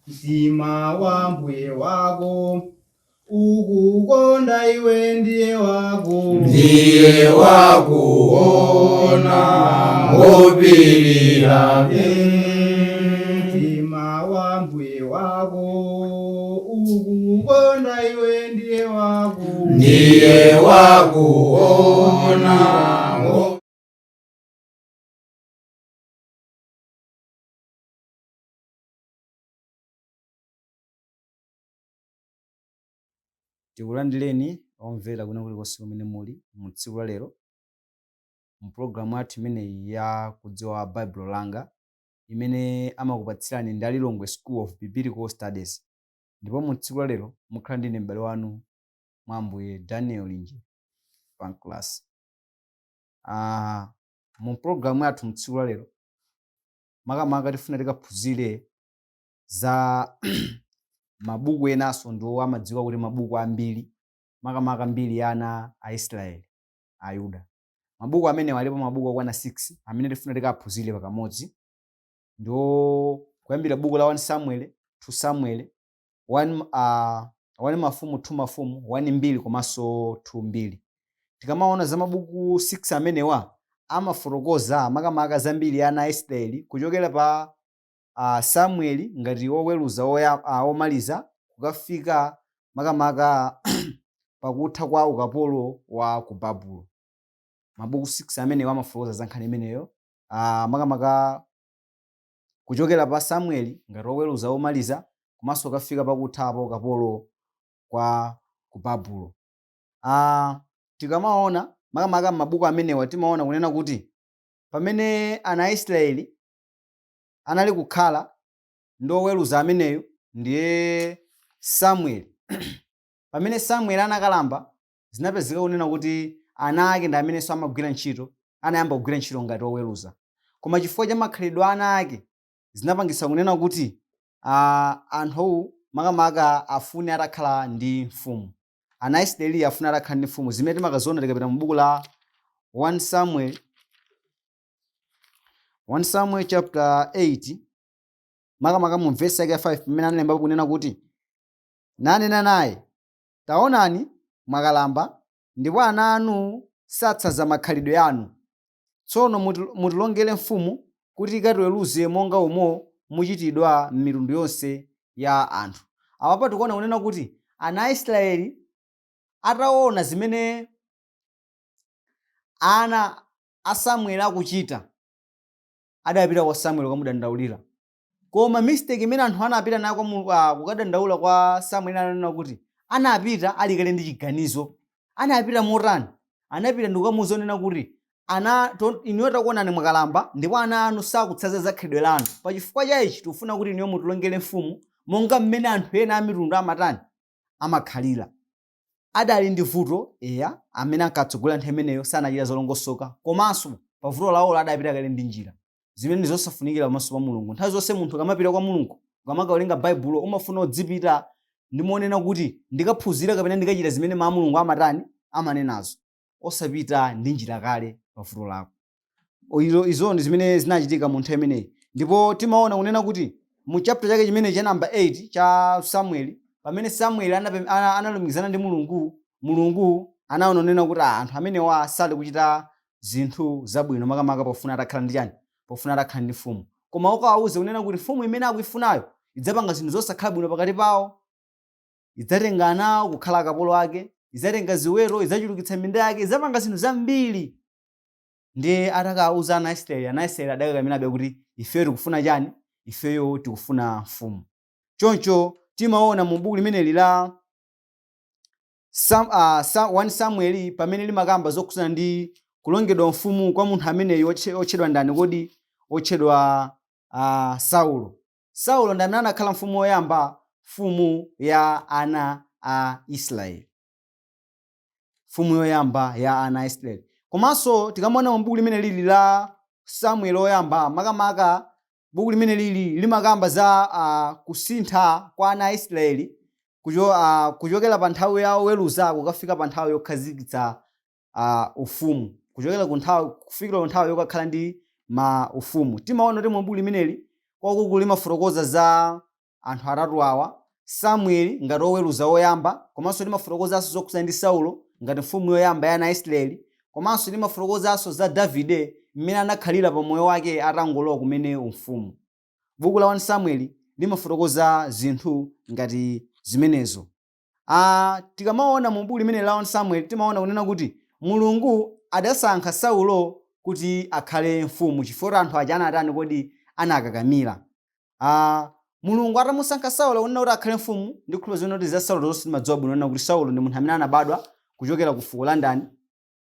Mtima wa mbuye wako ukukonda iwe ndiye wako Ndiye wakuona ngopirira. Mtima wa mbuye wako ukukonda iwe ndiye wako Ndiye wakuona. Tikulandireni omvera kwina kulikonse kumene muli mu tsiku la lero mu pulogalamu yathu imeneyi ya Kudziwa Baibulo Langa imene amakupatsirani ndi a Lilongwe School of Biblical Studies. Ndipo mu tsiku la lero mukhala ndi ine m'bale wanu mwa Ambuye Daniel Linje Pancras. Mu pulogalamu yathu mu tsiku la lero makamaka tifuna tikaphunzire za mabuku enanso ndiwo amadziwika kuti mabuku a mbiri, makamaka mbiri ya ana a Israeli, Ayuda. Mabuku amenewa alipo mabuku okwana 6 amene tifuna tikaphunzire pakamodzi. Ndiwo kuyambira buku la 1 Samuel, 2 Samuel, 1 Mafumu, 2 Mafumu, 1 Mbiri komanso 2 Mbiri. Tikamaona za mabuku 6 amenewa amafotokoza makamaka za mbiri ya ana a Israeli kuchokera pa Samueli ngati woweruza womaliza kukafika makamaka pakutha kwa ukapolo wa ku Babulo. Mabuku 6 amenewa amafotokoza za nkhani imeneyo, makamaka kuchokera pa Samueli ngati woweruza womaliza komanso kukafika pakutha pa ukapolo kwa ku Babulo. Tikamaona makamaka m'mabuku amenewa timaona kunena kuti pamene ana a Israeli anali kukhala ndi woweruza ameneyu ndiye Samueli. Pamene Samueli anakalamba, zinapezeka kunena kuti ana ake ndi amenenso amagwira ntchito, anayamba kugwira ntchito ngati oweruza. Koma chifukwa cha makhalidwe a ana ake, zinapangitsa kunena kuti anthu makamaka afune atakhala ndi mfumu. Ana a Israeli afune atakhala ndi mfumu, zimene timakaziona tikapita mu buku la 1 Samuel 1 Samuel chapter 8 makamaka mu vesi yake ya 5 pamene analembapo kunena kuti, nanena naye, taonani mwakalamba, ndipo ana anu satsanza makhalidwe anu. Tsono mutilongere mfumu kuti ikatiweruze monga umo muchitidwa m'mitundu yonse ya anthu. Apapa tikuona kunena kuti ana a Israeli ataona zimene ana a Samueli akuchita, adapita kwa Samueli kukamudandaulira. Koma mistake imene anthu anapita nayo kukadandaula kwa Samueli ananena kuti anapita ali kale ndi chiganizo. Anapita motani? Anapita ndi kukamuuza kunena kuti inuyo takuonani mwakalamba ndipo ana anu sakutsanza za khalidwe lanu. Pa chifukwa cha ichi tikufuna kuti inuyo mutilongere mfumu monga mmene anthu ena a mitundu amatani? Amakhalira. Adali ndi vuto, eya, amene ankatsogolera nthawi imeneyo sanachita zolongosoka, komanso pa vuto lawolo adapita kale ndi njira, zimene ndi zosafunikira pamaso pa Mulungu. Nthawi zonse munthu ukamapita kwa Mulungu, ukamakawerenga Baibulo, umafuna udzipita ndi monena kuti ndikaphunzira kapena ndikachita zimene Mawu a Mulungu amatani, amanenazo, osapita ndi njira kale pa vuto lako. Izo ndi zimene zinachitika mu nthawi imeneyi. Ndipo timaona kunena kuti mu chapter chake chimene cha namba 8 cha Samueli, pamene Samueli analumikizana ndi Mulungu, Mulungu anaona kunena kuti anthu amenewa sali kuchita zinthu zabwino, makamaka pofuna atakhala ndi chani, pofuna atakhala ndi mfumu. Koma ukawauze kunena kuti mfumu imene akuifunayo idzapanga zinthu zosakhala bwino pakati pawo, idzatenga ana awo kukhala akapolo ake, idzatenga ziweto, idzachulukitsa minda yake, idzapanga zinthu zambiri. Ndiye atakawauza ana a Israeli, ana a Israeli adakakamirabe kuti ifeyo tikufuna chani? Ifeyo tikufuna mfumu. Choncho timaona mu buku limeneli la 1 Samueli pamene limakamba zokhudzana ndi kulongedwa mfumu kwa munthu ameneyu otchedwa ndani kodi? Otchedwa Saulo. Saulo ndi amene anakhala mfumu yoyamba, mfumu ya ana a Israeli. Mfumu yoyamba ya ana a Israeli. Komanso tikamaona mu buku limene lili la Samueli woyamba, makamaka buku limene lili limakamba za kusintha kwa ana a Israeli kuchokera pa nthawi ya oweruza kukafika pa nthawi yokhazikitsa ufumu, kuchokera ku nthawi kufikira ku nthawi yokakhala ndi ma ufumu. Timaona kuti mu buku limeneli kwakukulu limafotokoza za anthu atatu awa, Samueli ngati woweruza woyamba, komanso limafotokozanso zokhudzana ndi Saulo ngati mfumu yoyamba ya ana a Israeli, komanso limafotokozanso za Davide mmene anakhalira pa moyo wake atangolowa kumene umfumu. Buku la 1 Samueli limafotokoza zinthu ngati zimenezo. A Tikamaona mu buku limeneli la 1 Samueli timaona kunena kuti Mulungu adasankha Saulo kuti akhale mfumu chifukwa anthu aja anatani kodi? Anakakamira. A Mulungu atamusankha Saulo kunena kuti akhale mfumu, ndikhulupirira kuti za Saulo tonse timadziwa bwino kunena kuti Saulo ndi munthu amene anabadwa kuchokera ku fuko la ndani?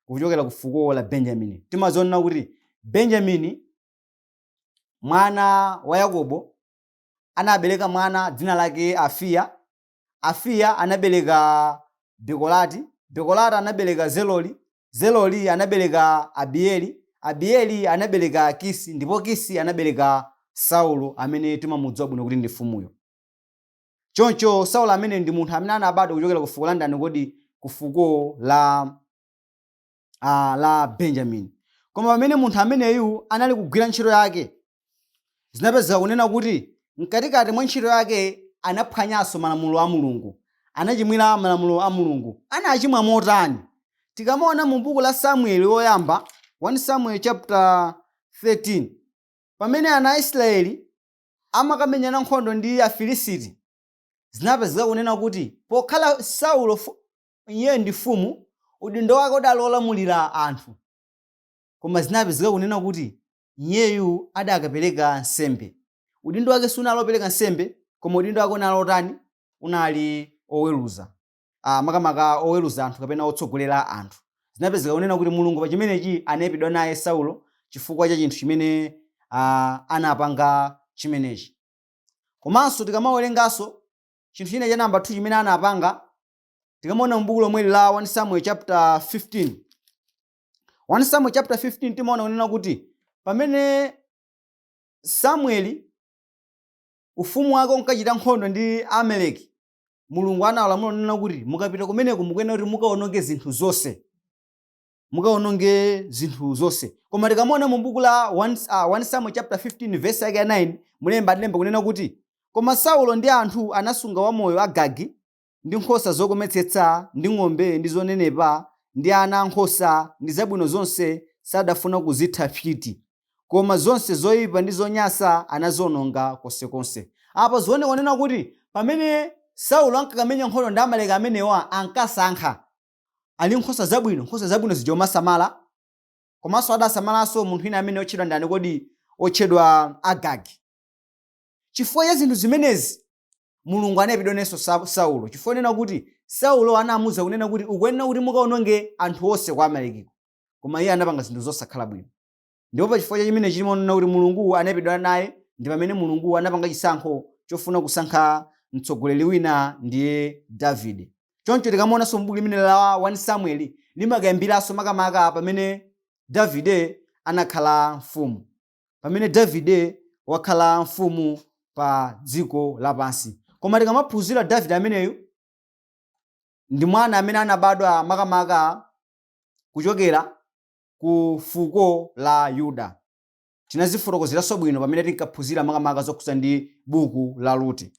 Kuchokera ku fuko la Benjamini. Timadziwa kunena kuti Benjamini mwana wa Yakobo anabereka mwana dzina lake Afiya. Afiya anabereka Bekorati, Bekorati anabereka Zerori, Zerori anabereka Abieli, Abieli anabereka Kisi, ndipo Kisi anabereka Saulo amene timamudziwa bwino kuti ndi mfumuyo. Choncho Saulo amene ndi munthu amene anabadwa kuchokera ku fuko la ndani kodi? Ku fuko la Benjamini. Koma pamene munthu ameneyu anali kugwira ntchito yake, zinapezeka kunena kuti mkatikati mwa ntchito yake anaphwanyanso malamulo a Mulungu. Anachimwira malamulo a Mulungu. Anachimwa motani? Tikamaona mu buku la Samueli woyamba, 1 Samuel chapter 13, pamene ana a Israeli amakamenyana nkhondo ndi Afilisiti, zinapezeka kunena kuti pokhala Saulo iye ndi mfumu, udindo wake udali olamulira anthu. Koma zinapezeka kunena kuti iyeyu adakapereka nsembe. Udindo wake sunali opereka nsembe, koma udindo wake unali otani? Unali oweruza. Ah, makamaka oweruza anthu kapena otsogolera anthu. Zinapezeka kunena kuti Mulungu pa chimenechi anayipidwa naye Saulo chifukwa cha chinthu chimene anapanga chimenechi. Komanso tikamawerenganso chinthu china cha namba 2 chimene anapanga, tikamaona m'buku lomweli la 1 Samuel chapter 15, 1 Samuel chapter 15, timaona kunena kuti pamene Samueli ufumu wake unkachita nkhondo ndi Amaleki, Mulungu anawalamula kunena kuti mukapita kumeneko mukuyenera kuti mukaononge zinthu zonse, mukaononge zinthu zonse. Koma tikamaona mu buku la 1 Samuel chapter 15 verse yake ya 9, mulemba adalemba kunena kuti koma Saulo ndi anthu anasunga wamoyo Agagi ndi nkhosa zokometsetsa, ndi ng'ombe, ndi zonenepa, ndi ana a nkhosa, ndi zabwino zonse, sadafuna kuzitha psiti. Koma zonse zoipa ndi zonyansa anaziononga konsekonse. Apa zioneka kunena kuti pamene Saulo ankakamenya nkhondo ndi Amaleki amenewa, ankasankha. Ali nkhosa zabwino, nkhosa zabwino zija umasamala, komanso adasamalanso munthu wina amene otchedwa ndani kodi? Otchedwa Agagi. Chifukwa cha zinthu zimenezi, Mulungu anayipidwa nayenso Saulo, chifukwa chonena kuti Saulo anamuuza kunena kuti ukuyenera kuti mukaononge anthu onse kwa Amalekiko, koma iye anapanga zinthu zosakhala bwino. Ndipo pa chifukwa cha chimenechi timaona kuti Mulungu anayipidwa naye, ndi pamene Mulungu anapanga chisankho chofuna kusankha mtsogoleri wina, ndiye Davide. Choncho tikamaonanso m'buku limene la 1 Samueli limakayambiranso makamaka pamene Davide anakhala mfumu. Pamene Davide wakhala mfumu pa dziko lapansi. Koma tikamaphunzira Davide ameneyu ndi mwana amene anabadwa makamaka kuchokera ku fuko la Yuda. Tinazifotokozeranso bwino pamene tinkaphunzira makamaka zokhudza ndi buku la Rute.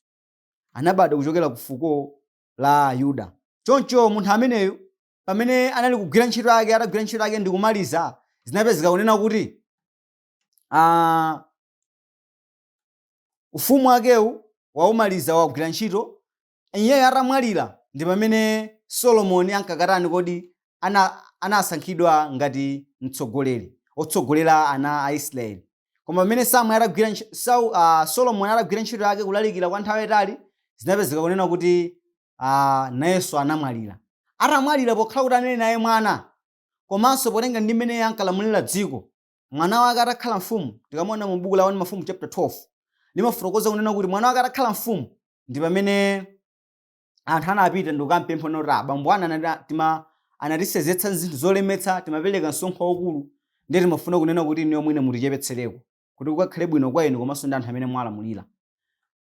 Anabadwa kuchokera ku fuko la Yuda. Choncho munthu ameneyu pamene anali kugwira ntchito yake, atagwira ntchito yake ndi kumaliza, zinapezeka kunena kuti ufumu wakewu waumaliza, wagwira ntchito. Iyeyo atamwalira ndi pamene Solomoni ankakatani kodi? Anasankhidwa ngati mtsogoleri otsogolera ana a Israeli. Koma pamene Samuel atagwira ntch-, Sau-, Solomoni atagwira ntchito yake kulalikira kwa nthawi yayitali, zinapezeka kunena kuti nayenso anamwalira. Atamwalira, pokhala kuti anali naye mwana, komanso potenga ndi mmene ankalamulira dziko, mwana wake atakhala mfumu, tikamaona mu buku la 1 Mafumu chapter 12, limafotokoza kunena kuti mwana wake atakhala mfumu ndi pamene anthu anapita ndi kukampempha kuti abambo anu anatisenzetsa zinthu zolemetsa, timapereka msonkho waukulu, ndiye timafuna kunena kuti inuyo mwina mutichepetsereko kuti kukakhale bwino kwa inu komanso ndi anthu amene mwalamulira.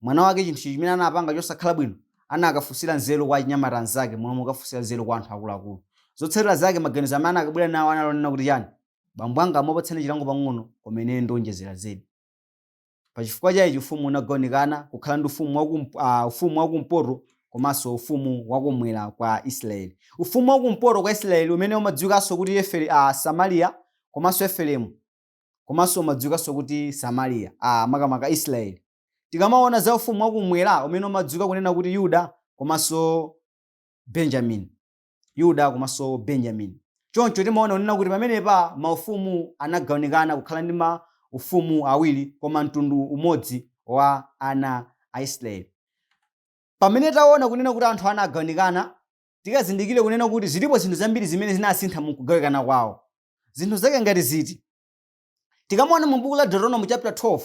Mwana wake chinthu chimene anapanga chosakhala bwino, anakafunsira nzeru kwa achinyamata anzake momwe mukafunsira nzeru kwa anthu akuluakulu. Zotsatira zake, maganizo amene anakabwera nawo anali onena kuti chani? Bambo anga amapatsani chilango pang'ono, koma ine ndionjezera zedi. Pachifukwa cha ichi ufumu unagawanikana kukhala ndi ufumu wakumpoto komanso ufumu wakumwera kwa Israeli. Ufumu wakumpoto kwa Israeli umene umadziwikanso kuti Samariya komanso Efereimu, komanso umadziwikanso kuti Samariya, makamaka Israeli. Tikamaona za ufumu wakumwera umene umadziwika kunena kuti Yuda komanso Benjamini. Yuda komanso Benjamini. Choncho timaona kunena kuti pamenepa maufumu anagawanikana kukhala ndi maufumu awiri koma mtundu umodzi wa ana a Israeli. Pamene taona kunena kuti anthu anagawanikana, tikazindikire kunena kuti zilipo zinthu zambiri zimene zinasintha mu kugawikana kwawo. Zinthu zake ngati ziti? Tikamaona mu buku la Deuteronomy chapter 12,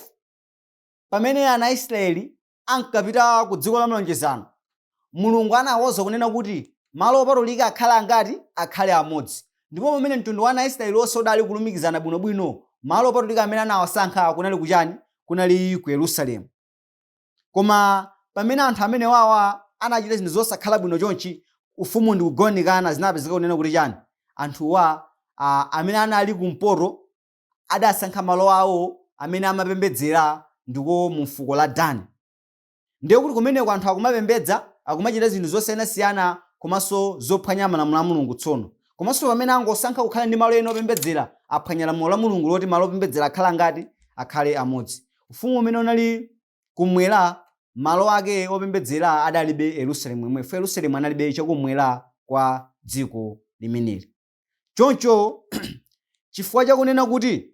pamene ana a Israeli ankapita ku dziko la malonjezano, Mulungu anawauza kunena kuti malo opatulika akhale angati? Akhale amodzi. Ndipo pamene mtundu wa ana a Israeli wonse udali kulumikizana bwinobwino, malo opatulika amene anawasankha kunali kuchani? Kunali ku Yerusalemu. Koma pamene anthu amenewawa anachita zinthu zosakhala bwino chonchi, ufumu ndi kugawanikana, zinapezeka kunena kuti chani? Anthuwa amene anali kumpoto adasankha malo awo amene amapembedzera ndiko mu fuko la Dani. Ndiye kuti kumeneko anthu akumapembedza, akumachita zinthu zosiyanasiyana komanso zophwanya malamulo a Mulungu tsono. Komanso pamene angosankha kukhala ndi malo ena opembedzera, aphwanya lamulo la Mulungu loti malo opembedzera akhale angati? Akhale amodzi. Ufumu umene unali kumwera, malo ake opembedzera adalibe Yerusalemu yemwe, chifukwa Yerusalemu analibe chakumwera kwa dziko limeneli. Choncho chifukwa chakunena kuti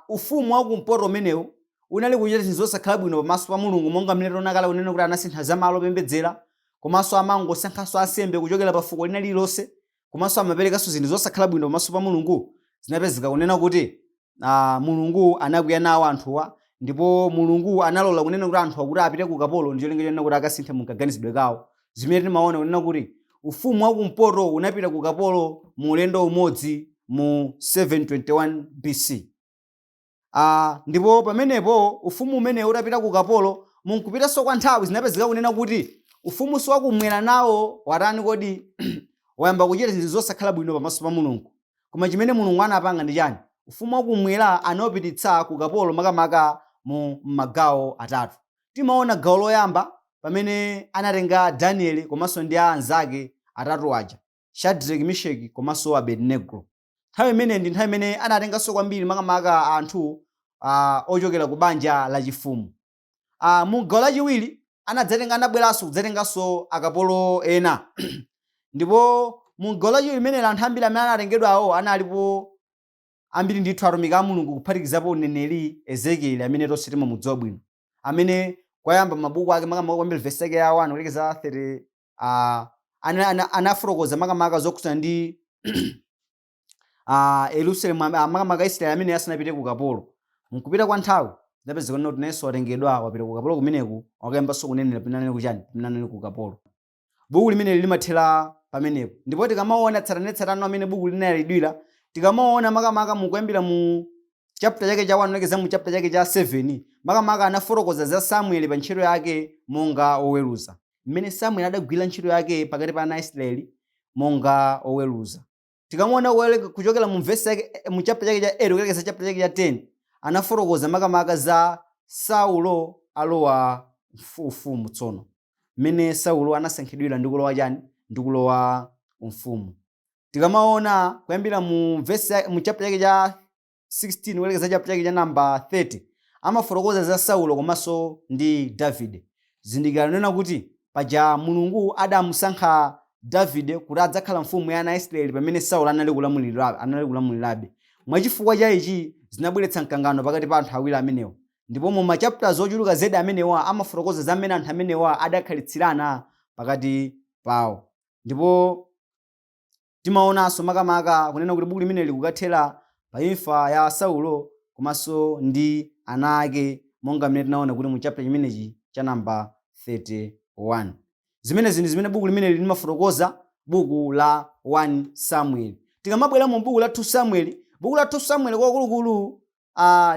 ufumu wakumpoto umenewu unali kuchita zinthu zosakhala bwino pamaso pa Mulungu, monga mmene taona kale kunena kuti anasintha za malo opembedzera, komanso amangosankhanso ansembe kuchokera pa fuko lina lililonse, komanso amaperekanso zinthu zosakhala bwino pamaso pa Mulungu, zinapezeka kunena kuti Mulungu anakwiya nawo anthuwa, ndipo Mulungu analola kunena kuti anthuwa kuti apite ku ukapolo ndi cholinga chonena kuti akasinthe mu kaganizidwe kawo. Zimene timaona kunena kuti ufumu wakumpoto unapita ku ukapolo mu ulendo umodzi mu 721 BC. Ndipo pamenepo ufumu umenewu utapita ku ukapolo, munkupitanso kwa nthawi zinapezeka kunena kuti ufumunso wakumwera nawo watani kodi? Wayamba kuchita zinthu zosakhala bwino pamaso pa Mulungu. Koma chimene Mulungu anapanga ndi chani? Ufumu wakumwera anaupititsa ku ukapolo makamaka mu m'magawo atatu. Timaona gawo loyamba pamene anatenga Danieli komanso ndi anzake atatu aja, Shadrach, Meshach komanso Abednego. Nthawi imeneyi ndi nthawi imene anatenganso kwambiri makamaka anthu ochokera ku banja lachifumu. Mu gawo lachiwiri anadzatenga anabweranso kudzatenganso akapolo ena. Ndipo mu gawo lachiwiri limeneli anthu ambiri amene anatengedwawo analipo ambiri ndithu atumiki a Mulungu kuphatikizapo mneneri Ezekieli amene tonse timamudziwa bwino, amene kwayamba mabuku ake makamaka kwambiri vesi yake ya 1 kulekeza 30 anafotokoza makamaka zokhudzana ndi Yerusalemu, makamaka Israeli amene asanapite ku ukapolo. Mkupita kwa nthawi zinapezeka kuti nayenso watengedwa wapita ku ukapolo kumeneku, wakayambanso kunenera pamene anali kuchani, pamene anali ku ukapolo. Buku limeneli limathera pamenepo. Ndipo tikamaona tsatanetsatane amene buku linalidwira, tikamaona makamaka mukuyambira mu chapter chake cha 1 kulekeza mu chapter chake cha 7, makamaka anafotokoza za Samueli pa ntchito yake monga woweruza, mmene Samueli adagwira ntchito yake pakati pa ana a Israeli monga woweruza. Tikamaona kuchokera mu verse yake mu chapter chake cha 8 kulekeza chapter chake cha 10, anafotokoza makamaka za Saulo alowa ufumu tsono, mmene Saulo anasankhidwira ndi kulowa chani, ndi kulowa umfumu. Tikamaona kuyambira mu verse mu chapter chake cha 16 kulekeza chapter chake cha namba 30, amafotokoza za Saulo komanso ndi Davide. Zindikirani nena kuti paja Mulungu adamusankha Davide kuti adzakhala mfumu ya ana a Israeli pamene Saulo anali kulamulirabe. Mwachifukwa cha ichi zinabweretsa mkangano pakati pa anthu awiri amenewa. Ndipo mu ma chapters ochuluka zedi amenewa amafotokoza za mmene anthu amenewa adakhalitsirana pakati pawo. Ndipo timaonanso makamaka kunena kuti buku limeneli likukathera pa imfa ya Saulo komanso ndi ana ake, monga mmene tinaona kuti mu chapter chimenechi cha namba 31. Zimenezi ndi zimene buku limeneli limafotokoza, buku la 1 Samuel. Tikamabwera mu buku la 2 Samuel, buku la 2 Samuel kwakulukulu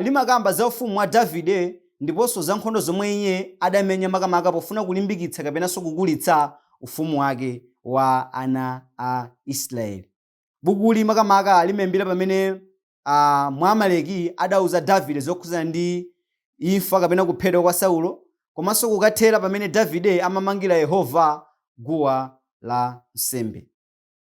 limakamba za ufumu wa Davide ndiponso za nkhondo zomwe iye adamenya makamaka pofuna kulimbikitsa kapenanso kukulitsa ufumu wake wa ana a Israeli. Bukuli makamaka limayambira pamene Mwamaleki adauza Davide zokhudzana ndi imfa kapena kuphedwa kwa Saulo, komanso kukathera pamene Davide amamangira Yehova guwa la nsembe.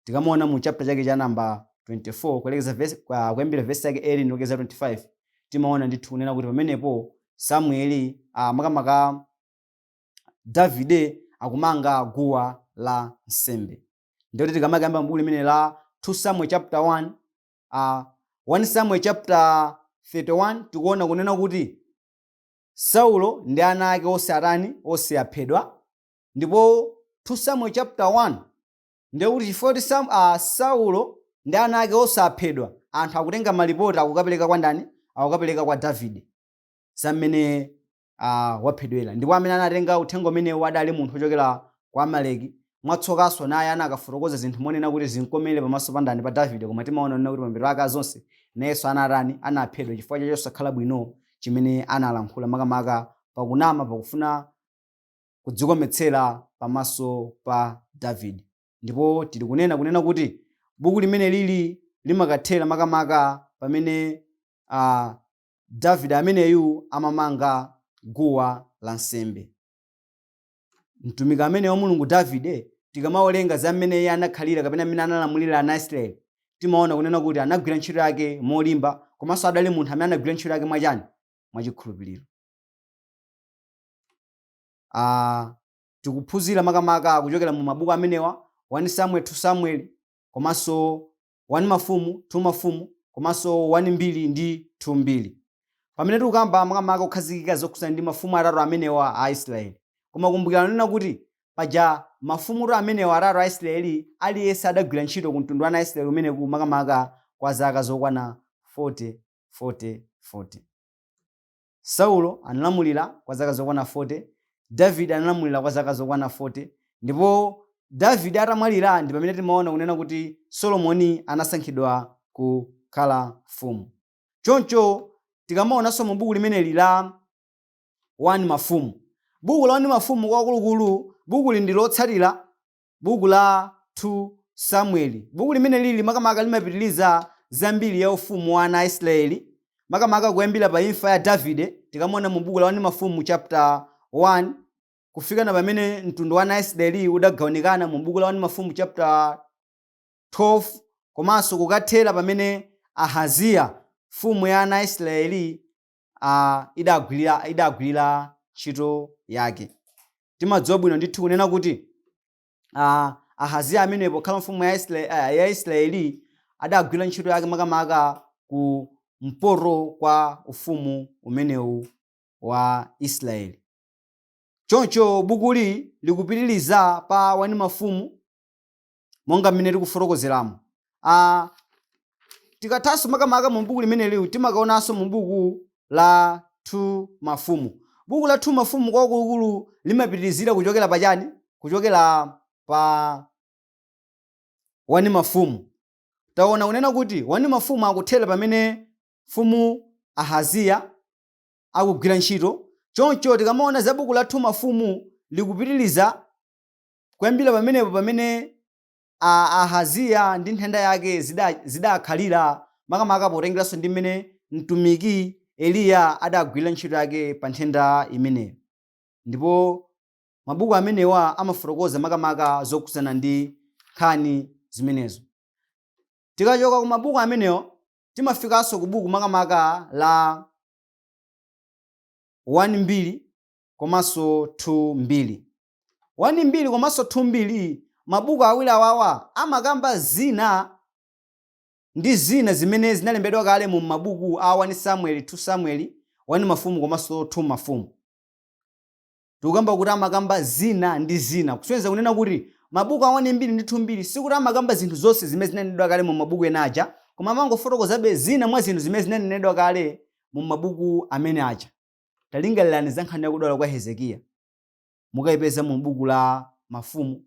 Tikamaona mu chapter chake cha namba 24 kulekeza verse, kuyambira verse yake 18 kulekeza 25, timaona ndithu kunena kuti pamenepo Samueli, makamaka Davide, akumanga guwa la nsembe. Ndikuti tikamakamba m'buku limene la 2 Samuel chapter 1, 1 Samuel chapter 31, tikuona kunena kuti Saulo ndi ana ake onse atani? Onse aphedwa. Ndipo 2 Samuel chapter 1, ndiye kuti chifukwa kuti Saulo ndi ana ake onse aphedwa, anthu akutenga malipoti, akukapereka kwa ndani? Akukapereka kwa Davide za mmene waphedwera. Ndipo amene anatenga uthenga umenewu adali munthu wochokera kwa Amaleki. Mwatsokanso naye anakafotokoza zinthu monena kuti zinkomere pamaso pa ndani? Pa Davide. Koma timaona kunena kuti pamapeto ake azonse nayenso anatani? Anaphedwa chifukwa cha chosakhala bwino chimene analankhula, makamaka pakunama, pakufuna kudzikometsera pamaso pa Davide. Ndipo tili kunena kuti buku limene lili limakathera makamaka pamene Davide ameneyu amamanga guwa la nsembe. Mtumiki amene wa Mulungu Davide, tikamawerenga za mmene iye anakhalira kapena mmene analamulira ana a Israeli, timaona kunena kuti anagwira ntchito yake molimba, komanso adali munthu amene anagwira ntchito yake mwachani? Mwachikhulupiriro. Tikuphunzira makamaka kuchokera mu mabuku amenewa, 1 Samuel, 2 Samuel, komanso 1 Mafumu, 2 Mafumu, komanso 1 Mbiri ndi 2 Mbiri, pamene tikukamba makamaka kukhazikika zokhudzana ndi mafumu atatu amenewa a Israeli. Koma kumbukirani kunena kuti paja mafumutu amenewa atatu a Israeli, aliyense adagwira ntchito ku mtundu wa ana a Israeli umeneku makamaka kwa zaka zokwana 40, 40, 40. Saulo analamulira kwa zaka zokwana 40, Davide analamulira kwa zaka zokwana 40, ndipo Davide atamwalira ndi pamene timaona kunena kuti Solomoni anasankhidwa kukhala mfumu. Choncho tikamaonanso mu buku limeneli la 1 Mafumu, buku la 1 Mafumu kwakulukulu bukuli ndi lotsatira buku la 2 Samueli. Buku limene lili makamaka limapitiriza zambiri ya ufumu wa ana a Israeli, makamaka kuyambira pa imfa ya Davide, tikamaona mu buku la 1 Mafumu chapter 1, kufika na pamene mtundu wa ana a Israeli udagawanikana mu buku la 1 Mafumu chapter 12, komanso kukathera pamene Ahaziya mfumu ya ana a Israeli idagwirira ntchito yake. Timadziwa bwino ndithu kunena kuti Ahaziya amene pokhala mfumu ya Israeli adagwira ntchito yake makamaka ku mpoto kwa ufumu umenewu wa Israeli. Choncho bukuli likupitiriza pa 1 Mafumu monga mmene tikufotokozeramo. Tikathanso makamaka mu buku limeneli, timakaonanso mu buku la 2 Mafumu. Buku la 2 Mafumu kwakulukulu limapitirizira kuchokera pachani? Kuchokera pa 1 Mafumu. Taona kunena kuti 1 Mafumu akuthera pamene mfumu Ahaziya akugwira ntchito. Choncho tikamaona za buku la 2 Mafumu, likupitiriza kuyambira pamenepo pamene Ahaziya ndi nthenda yake zidakhalira, makamaka potengeranso ndi mmene mtumiki Eliya adagwirira ntchito yake pa nthenda imeneyo. Ndipo mabuku amenewa amafotokoza makamaka zokhudzana ndi nkhani zimenezo. Tikachoka ku mabuku amenewo, timafikanso ku buku makamaka la 1 Mbiri komanso 2 Mbiri. 1 Mbiri komanso 2 Mbiri, mabuku awiri awawa amakamba zina ndi zina zimene zinalembedwa kale mu mabuku a 1 Samuel, 2 Samuel, 1 Mafumu komanso 2 Mafumu. Tikukamba kuti amakamba zina ndi zina, kusonyeza kunena kuti mabuku a 1 Mbiri ndi 2 Mbiri sikuti amakamba zinthu zonse zimene zinanenedwa kale mu mabuku ena aja, koma amangofotokozabe zina mwa zinthu zimene zinanenedwa kale mu mabuku amene aja. Talingalirani za nkhani yakudwala kwa Hezekiya, mukayipeza mu buku la Mafumu,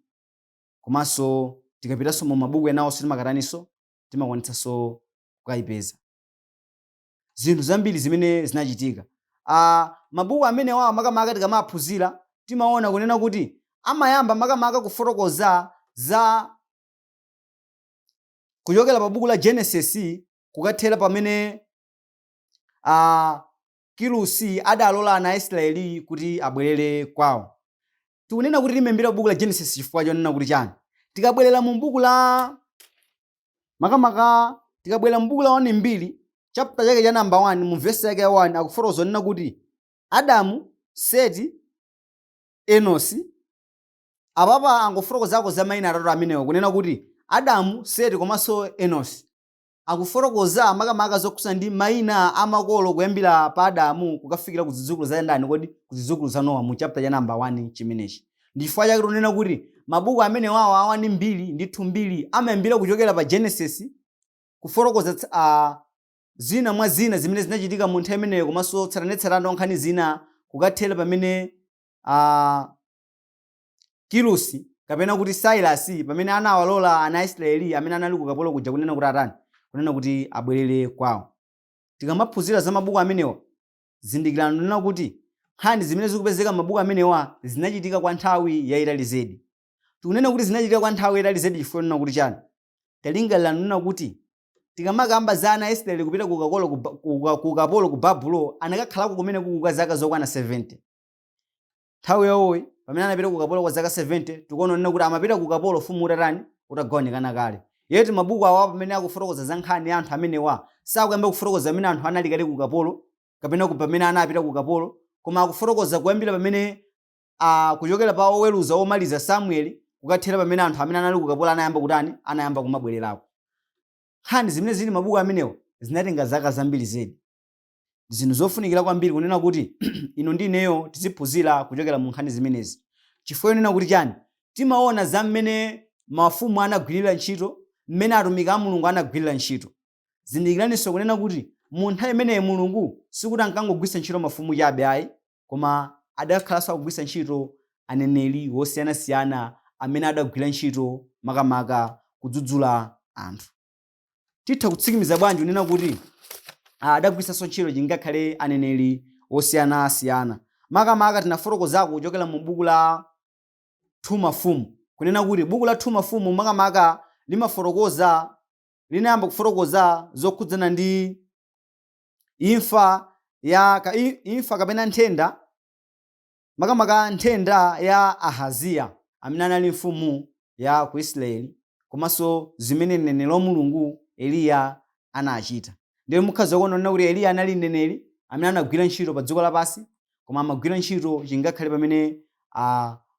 komanso tikapitanso mu mabuku enawonso timakataninso, timakwanitsanso kukayipeza zinthu zambiri zimene zinachitika. Mabuku amenewa makamaka tikamaphunzira, timaona kunena kuti amayamba makamaka kufotokoza za kuchokera pa buku la Genesis kukathera pamene Kirusi adalola ana a Israeli kuti abwerere kwawo. Tikunena kuti limayambira buku la Genesis chifukwa chonena kuti chani? Tikabwerera mu buku la makamaka tikabwerera mu buku la 1 Mbiri chapter chake cha namba 1 mu vesi yake ya 1 akufotokoza kunena kuti Adamu, Seti, Enosi. Apapa angofotokozako za mayina atatu amenewa kunena kuti Adamu, Seti komanso Enosi. Akufotokoza makamaka zokhudzana ndi mayina a makolo kuyambira pa Adamu kukafikira ku zidzukulu za ndani kodi? Ku zidzukulu za Nowa mu chapter cha namba 1 chimenechi. Ndi chifukwa chake tikunena kuti mabuku amenewawa a 1 Mbiri ndi 2 Mbiri amayambira kuchokera pa Genesis kufotokoza zina mwa zina zimene zinachitika mu nthawi imeneyo komanso tsatanetsatane wa nkhani zina kukathera pamene Kirusi kapena kuti Sailasi pamene anawalola ana a Israeli amene anali ku ukapolo kuja kunena kuti atani? Kunena kuti abwerere kwawo. Tikamaphunzira za mabuku amenewa, zindikirani kunena kuti nkhani zimene zikupezeka m'mabuku amenewa zinachitika kwa nthawi yayitali zedi. Tikunena kuti zinachitika kwa nthawi yayitali zedi chifukwa chonena kuti chani? Talingalirani kunena kuti tikamakamba za ana a Israeli kupita ku ukapolo ku Babulo, anakakhalako kumeneko kwa zaka zokwana 70. Nthawi yawoyi pamene anapita ku ukapolo kwa zaka 70, tikuona kunena kuti amapita ku ukapolo ufumu utatani? Utagawanikana kale. Yet mabuku awa pamene akufotokoza za nkhani ya anthu amenewa, sakuyamba kufotokoza pamene anthu anali kale ku ukapolo kapena pamene anapita ku ukapolo, koma akufotokoza kuyambira pamene kuchokera pa oweruza omaliza Samueli kukathera pamene anthu amene anali ku ukapolo anayamba kutani? Anayamba kumabwererako. Nkhani zimene zili mabuku amenewa zinatenga zaka zambiri zedi. Ndi zinthu zofunikira kwambiri kunena kuti inu ndi ineyo tiziphunzira kuchokera mu nkhani zimenezi. Chifukwa chonena kuti chani? Timaona za mmene mafumu anagwirira ntchito, mmene atumiki a Mulungu anagwirira ntchito. Zindikiraninso kunena kuti mu nthawi imeneyi Mulungu sikuti ankangogwiritsa ntchito mafumu chabe ayi, koma adakhalanso akugwiritsa ntchito aneneri osiyanasiyana amene adagwira ntchito makamaka kudzudzula anthu. Titha kutsikimiza bwanji kunena kuti adagwiritsanso ntchito chingakhale aneneri osiyanasiyana? Makamaka tinafotokozako kuchokera mu buku la 2 Mafumu kunena kuti buku la 2 Mafumu makamaka limafotokoza linayamba kufotokoza zokhudzana ndi imfa ya imfa kapena nthenda, makamaka nthenda ya Ahaziya amene anali mfumu ya ku Israeli, komanso zimene mneneri wa Mulungu Eliya anachita. Ndiye mukhoza kuona kunena kuti Eliya anali mneneri amene anagwira ntchito pa dziko lapansi, koma amagwira ntchito chingakhale pamene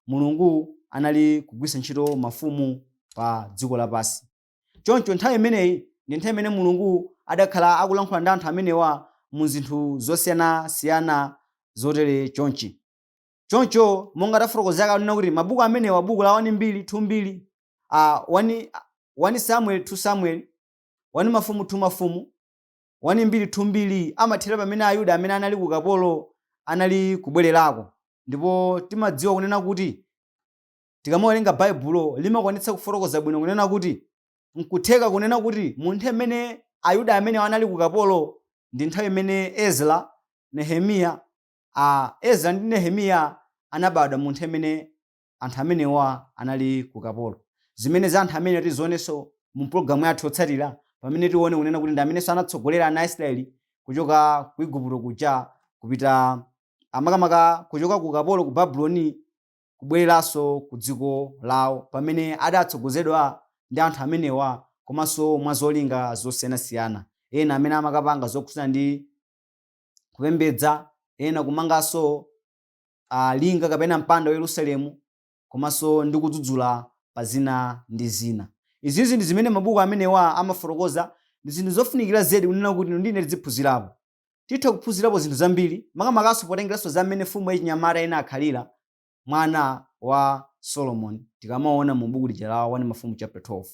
Mulungu anali kugwiritsa ntchito mafumu pa dziko lapansi. Choncho nthawi imeneyi ndi nthawi imene Mulungu adakhala akulankhula ndi anthu amenewa mu zinthu zosiyanasiyana zotere chonchi. Choncho monga tafotokozera kale kunena kuti mabuku amenewa, buku la 1 Mbiri, 2 Mbiri, 1 Samuel, 2 Samuel, 1 Mafumu, 2 Mafumu, 1 Mbiri, 2 Mbiri, amathera pamene Ayuda amene anali ku ukapolo anali kubwererako. Ndipo timadziwa kunena kuti tikamawerenga Baibulo limakwanitsa kufotokoza bwino kunena kuti nkutheka kunena kuti mu nthawi imene Ayuda amenewa anali ku ukapolo ndi nthawi imene Ezra, Nehemiya, Ezra ndi Nehemiya anabadwa mu nthawi imene anthu amenewa anali ku ukapolo. Zimene za anthu amene tizionenso mu pulogalamu yathu yotsatira pamene tione kunena kuti ndi amenenso anatsogolera ana a Israeli kuchoka ku Igupto kuja kupita makamaka kuchoka ku ukapolo ku Babuloni kubwereranso ku dziko lawo pamene adatsogozedwa ndi anthu amenewa komanso mwa zolinga zosiyanasiyana, ena amene amakapanga zokhudzana ndi kupembedza, ena kumanganso linga kapena mpanda wa Yerusalemu komanso ndi kudzudzula pa zina ndi zina. Izizi ndi zimene mabuku amenewa amafotokoza. Ndi zinthu zofunikira zedi kunena kuti inu ndi ine tiziphunzirapo. Titha kuphunzirapo zinthu zambiri, makamakanso potengeranso za mmene mfumu yachinyamata inakhalira, mwana wa Solomoni, tikamaona mu buku lija la 1 Mafumu chapter 12.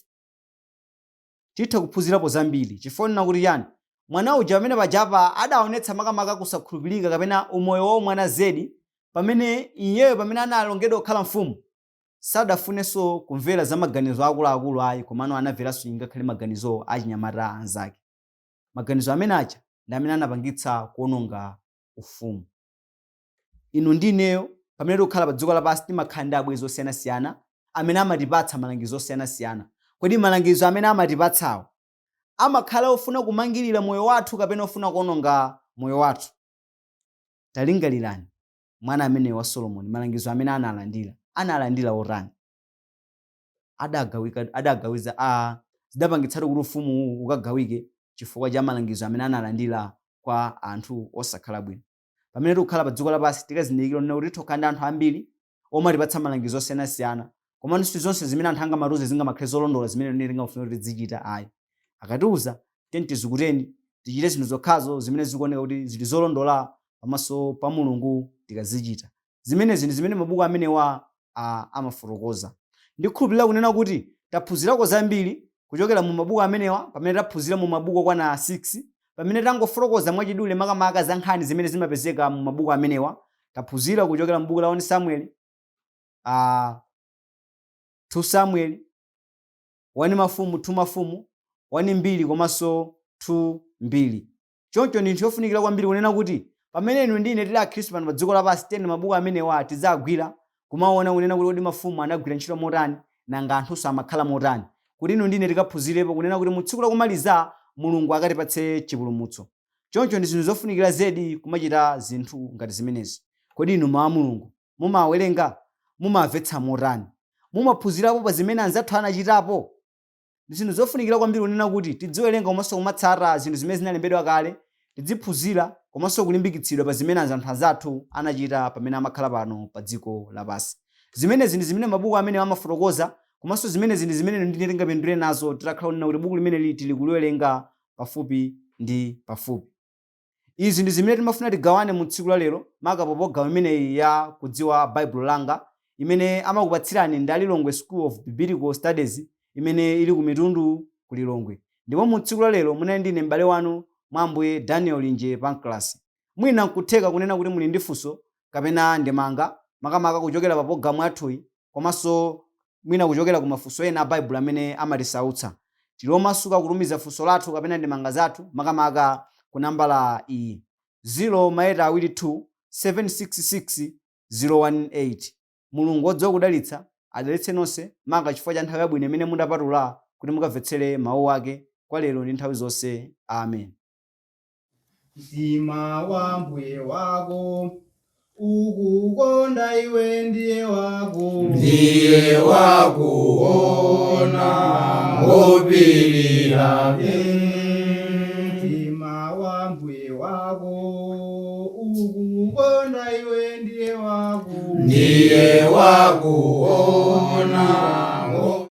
Titha kuphunzirapo zambiri chifukwa chonena kuti chani? Mwana uja pamene pajapa adaonetsa makamaka kusakhulupirika kapena umoyo wa umwana zedi pamene iyeyo pamene analongedwa kukhala mfumu sadafunenso kumvera za maganizo a akuluakulu ayi, komano anamveranso ngakhale maganizo a achinyamata anzake. Maganizo amene aja ndi amene anapangitsa kuononga ufumu. Inu ndi ineyo pamene tikukhala pa dziko lapansi timakhala ndi abwenzi osiyanasiyana amene amatipatsa malangizo osiyanasiyana. Kodi malangizo amene amatipatsawo amakhala ofuna kumangirira moyo wathu kapena ofuna kuononga moyo wathu? Talingalirani mwana ameneyo wa Solomoni, malangizo amene analandira, analandira otani? Adagawika, adagawiza a zidapangitsatu kuti ufumu ukagawike chifukwa cha malangizo amene analandira kwa anthu osakhala bwino. Pamene tikukhala pa dziko lapansi, tikazindikira kunena kuti tikukhala ndi anthu ambiri omatipatsa malangizo osiyanasiyana, komano si zonse zimene anthu angamatiuze zingamakhale zolondola zimene tingafune kuti tizichita ayi. Akatiuza, tiyeni tizukuteni, tichite zinthu zokhazo zimene zikuoneka kuti zili zolondola pamaso pa Mulungu tikazichita. Zimenezi ndi zimene mabuku amenewa amafotokoza. Ndikhulupirira kunena kuti taphunzirako zambiri kuchokera mu mabuku amenewa pamene taphunzira mu mabuku okwana 6, pamene tangofotokoza mwachidule makamaka za nkhani zimene zimapezeka mu mabuku amenewa. Taphunzira kuchokera mu buku la 1 Samuel, 2 Samuel, 1 Mafumu, 2 Mafumu, 1 Mbiri komanso 2 Mbiri. Choncho ndi chinthu chofunikira kwambiri kunena kuti pamene inu ndi ine tili Akhristu pano pa dziko lapansi, tiyeni mabuku amenewa tidzagwira kumaona kunena kuti kodi mafumu anagwira ntchito motani, nanga anthunso amakhala motani, kuti inu ndi ine tikaphunzirepo kunena kuti mu tsiku lakumaliza Mulungu akatipatse chipulumutso. Choncho ndi zinthu zofunikira zedi kumachita zinthu ngati zimenezi. Kodi inu mawu a Mulungu mumawerenga? Mumamvetsa motani? Mumaphunzirapo pa zimene anzathu anachitapo? Ndi zinthu zofunikira kwambiri kunena kuti tidziwerenga komanso kumatsata zinthu zimene zinalembedwa kale, tidziphunzira komanso kulimbikitsidwa pa zimene anthu anzathu anachita pamene amakhala pano pa dziko lapansi. Zimenezi ndi zimene mabuku amenewa amafotokoza, komanso zimenezi ndi zimene inu ndi ine tingapindule nazo titakhala kunena kuti buku limeneli tili kuliwerenga pafupi ndi pafupi. Izi ndi zimene timafuna tigawane mu tsiku la lero, maka pa pologalamu imeneyi ya Kudziwa Baibulo Langa, imene amakupatsirani ndi a Lilongwe School of Biblical Studies imene ili ku Mitundu ku Lilongwe. Ndipo mu tsiku la lero munali ndi ine m'bale wanu mwa Ambuye Daniel Linje Pancras. Mwina nkutheka kunena kuti muli ndi funso kapena ndemanga, makamaka kuchokera pa pologalamu yathuyi, komanso mwina kuchokera ku mafunso ena a Baibulo amene amatisautsa. Tili omasuka kutumiza funso lathu kapena ndemanga zathu makamaka ku nambala iyi, 0 maeta awiri 2 766 018. Mulungu wodziwa kudalitsa adalitse nonse maka chifukwa cha nthawi yabwino imene mudapatula kuti mukamvetsere mawu ake kwa lero ndi nthawi zonse. Amen. Mtima wa mbuye wako ukukonda iwe ndiye wako. Ndiye wakuona ngopirira. Mtima wa mbuye wako ukukonda iwe ndiye wako. Ndiye wakuona.